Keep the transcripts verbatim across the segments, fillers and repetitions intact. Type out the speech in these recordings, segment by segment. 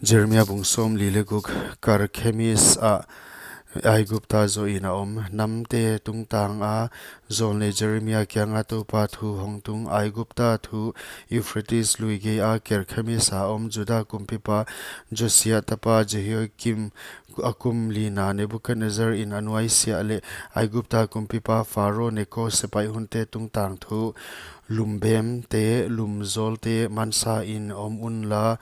Jeremia bung sawmli leh guk. Karkemis ah Aigupta zoh in a om. Namte tungtang a zawlnei Jeremia kianga Toupa thu hong tung. Aigupta thu. Euphrates lui gei a Karkemis a om. Juda kumpipa Josia tapa Jehoiakim a kum lina Nebukadnezzar in a nuaisiah leh Aigupta kumpipa Pharaoh Neko sepaih hunte tungtang thu. Lumbemte, lumzawlte mansa in om unla,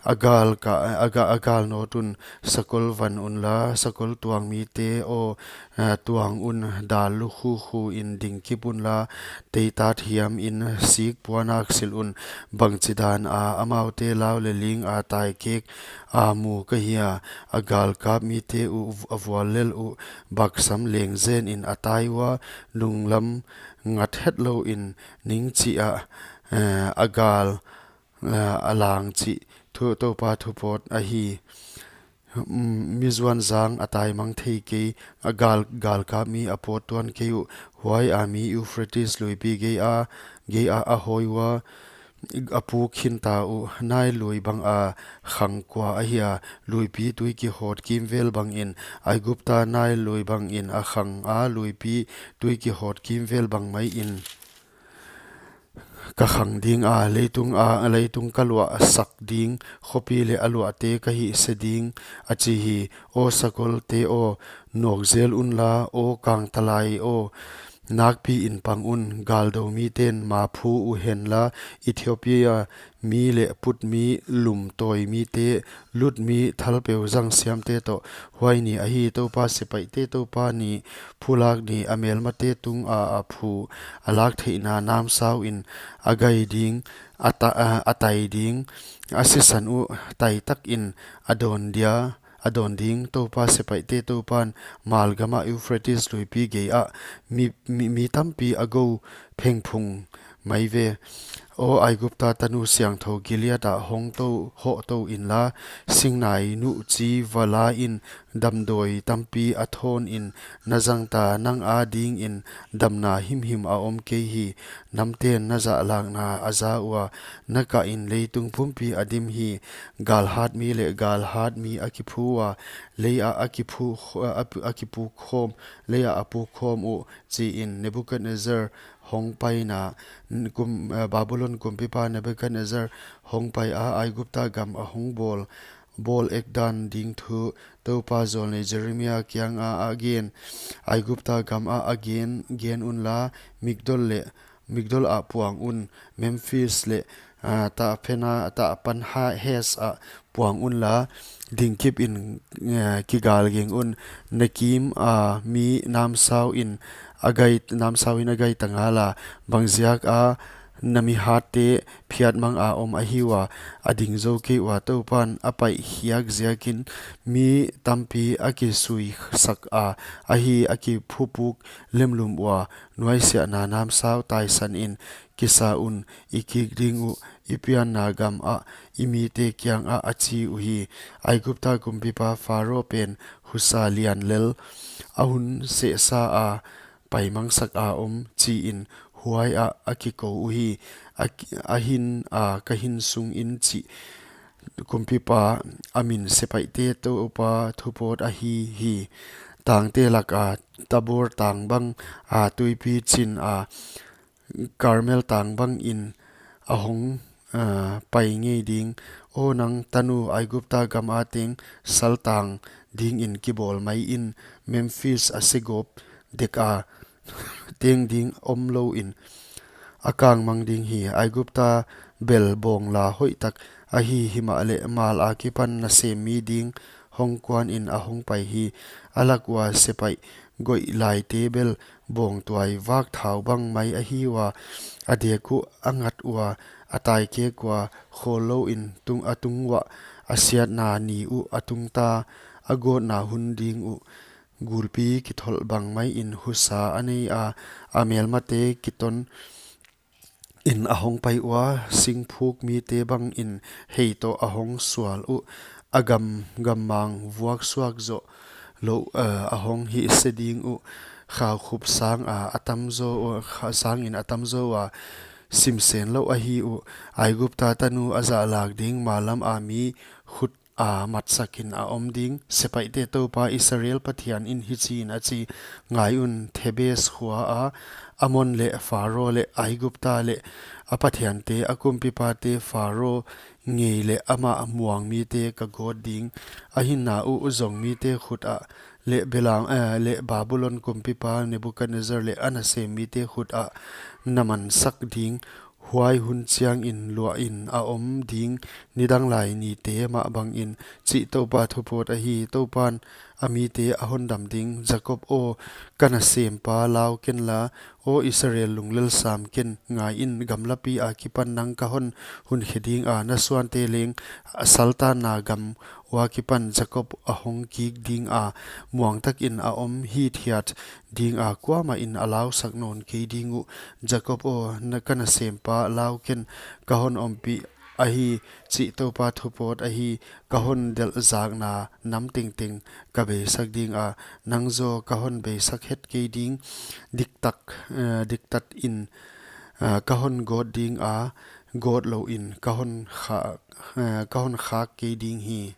a gal ka, a ga, a gal nawt un sakol van unla, sakol tuang mite aw, eh, tuang un, dal lukhukhu in dingkip unla, teitat hiam in sik puanak silh un. Bangchidan a amaute lau leh ling a taikek a mu ka hia, a galkap mite uh a vuallel uh baksam leng zen in a tai ua, nunglam ngat hetlou in ning chih ah, eh, a gal, eh, a lang chih thu Toupa thupawt ahi. Mm, mi zuanzang a taimang thei kei, a gal, galkap mi a pawt tuan kei uh. Huai a mi Euphrates luipi gei a, gei a a hawi ua, a puk khinta uh. Nile lui bang a khang kua ahia, luipi tui kihawt kimvel bangin, Aigupta Nile lui bangin a khang a, luipi tui kihawt kimvel bang mai in ka khang ding a, leitung a, leitung ka luah sak ding, khopi leh a luahte ka hihse ding, a chi hi. Aw sakolte aw, nawkzel unla, aw kangtalai aw, nakpi in pang un. Galdou miten ma phu uhenla, Ethiopia mi leh Put mi, lumtawi mite, Lut mi, thalpeu zangsiamte toh. Huai ni ahi Toupa sepaihte Toupa ni, phulak ni, a melmate tung a a phu, a lak theihna namsau in a gai ding, a ta, a, a tai ding, a sisan uh taitak in a dawn dia, a dawn ding. Toupa sepaihte Toupan malgam ah Euphrates luipi gei ah mi, mi, mi tampi a go phengphung mai ve. Aw Aigupta tanu siangthou, Gilead ah hong tou, hoh tou inla, Sinai nuh chi va la in, damdawi tampi a thawn in na zangta, nang adingin damna himhim a om kei hi. Namten na zahlakna a za ua, na kah in leitung pumpi a dim hi. Galhat mi leh galhat mi a kiphu ua, lei ah a kiphu, a, a kipuk khawm, lei ah a puk khawm uh, chi in Nebukadnezzar hong paina, kum, eh, Babulon kumpipa Nebukadnezzar hong pai a, Aigupta gam a hong bawl, bawl ek dan ding thu Toupa zawlnei Jeremia kianga a gen. Aigupta gam ah a gen, gen unla, Migdol leh, Migdol ah puang un, Memphis leh, ah, Tahpena, Tahpanhes ah puang unla, dingkip in, eh, kigalging un. Nekim a mi namsau in a gai, namsau in a gai ta ngala, bangziak a na mi hatte phiatmang a om ahi ua, a ding zou kei ua. Toupan a paih hiak ziakin mi tampi a kisui sak a, ahi a kiphupuk lemlum ua. Nuaisiahna namsau taisan in kisa un, i kik ding uh, i pianna gam ah, i mite kiang ah, a chi uhi. Aigupta kumpipa Pharaoh pen husa lian lel, a hun sehsa a, paimangsak a om, chi in huai ah a kikou uhi. A ki, a hin a ka hin sung in chih kumpipa, a min sepaihte Toupa thupawt ahi hi. Tangte lak a Tabor tang bang a, tuipi chin a Karmel tang bangin a hong, ah, pai ngei ding. Aw nang tanu, Aigupta gam a teng saltang dingin kibawl mai in, Memphis a segawp dek a teng ding omlou in, a kangmang ding hi. Aigupta bel bawngla hoihtak ahi, himahleh mal akipan nasem mi ding hong kuan in a hong pai hi. A lak ua sepaih goih laite bel bawngtuai vak thau bang mai ahi ua, a dek uh a ngat ua, a taikek ua, khawllou in tung, a tung uah, a siatna ni uh a tungta, a gawtna hun ding uh gulpi kitholh bang mai in husa a nei a, a melmate kiton in a hong pai ua, singphuk mite bangin hei toh a hong sual uh, a gam, gammang vuak suak zoh lou, eh, a hong hihse ding uh. Khaukhup sang a, a tam zaw, kha, sangin a tam zaw ua, simsen lou ahi uh. Aigupta tanu a zahlak ding, mallam a mi khut a matsakin a om ding. Sepaihte Toupa Israel Pathianin hichiin a chi: Ngai un, Thebes khua a Amon leh Pharo leh Aigupta leh a pathiante, a kumpipate Pharo ngei leh amah muang mite ka gawt ding. A hinna uh zong mite khut ah leh belam, eh, leh Babulon kumpipa Nebukadnezzar leh a nasem mite khut ah na mansak ding. Huai hun chiangin luahin a om ding, nidang lai nite mah bangin, chih Toupa thupawt ahi. Toupan a mite a hondam ding. Jakob aw, ka nasempa, lau ken la, aw Israel, lunglel sam ken. Ngai in, gamlapi akipan nang ka hon hunkhe dinga, na suante leng a saltanna gam ua kipan Jakob a hong kik dinga, muangtakin a om hithiat dinga, kuamahin a lausak nawn kei ding uh. Jakob aw, na ka nasempa, lau ken, ka hon ompih ahi, chih Toupa thupawt ahi. Ka hon delhzakna nam tengteng ka beisak dinga, nang zaw ka hon beisak het kei ding. Diktak, eh, diktatin, eh, ka hon gawt dinga, gawt louin ka hon kha-, eh, ka hon khak kei ding hi.